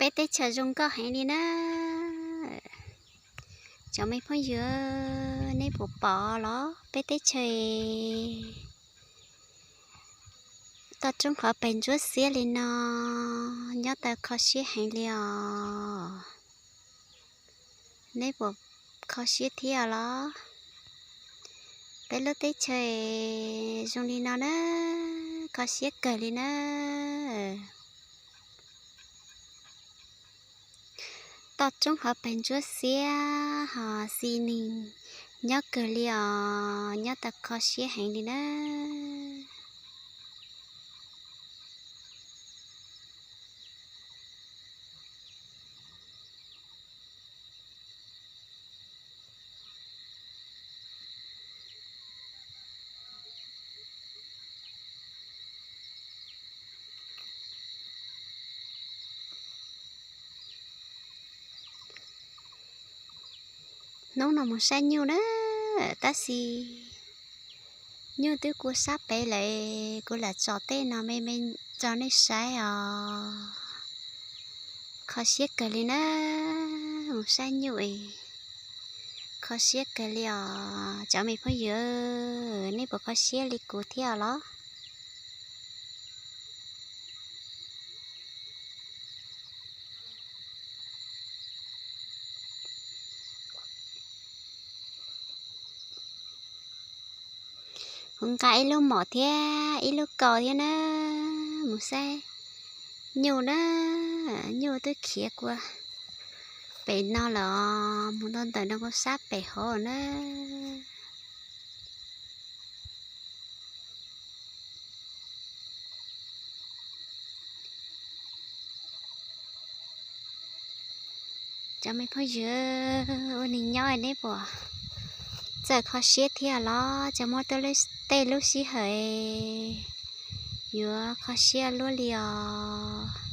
Peb teb chaws zoo nkauj heev li na. Cov me phooj ywg, nej puas pom los? Peb teb chaws toj roob hauv pes ntsuab xiab li no, nyob tau kho siab heev li os. Neb puas kho siab thiab los? Peb lub teb chaws zoo li no na, kho siab kawg li na. Toj roob hauv pes ntsuab xiab ho xi neeg nyob kawg li os, nyob tau kho siab heev li na. Hnub no mus saib nyuj na, tab sis nyuj twb kua sab pem lawm, kuv lam tso tej no me me rau nej saib os. Kho siab kawg li na, mus saib nyuj es kho siab kawg li os. Cov me phooj ywg, nej puas kho siab li kuv thiab los? Kuv nqa ib lub mom thiab ib lub kaus thiab na, mus saib nyuj na. Nyuj twb khiav kua pem no lawm, mus ntawm no kua sab pem hauv na. Cov me phooj ywg, ua neeg nyob neb puas txawj kho siab thiab los? Cov muaj tej lub sij hawm yuav kho siab luaj li os.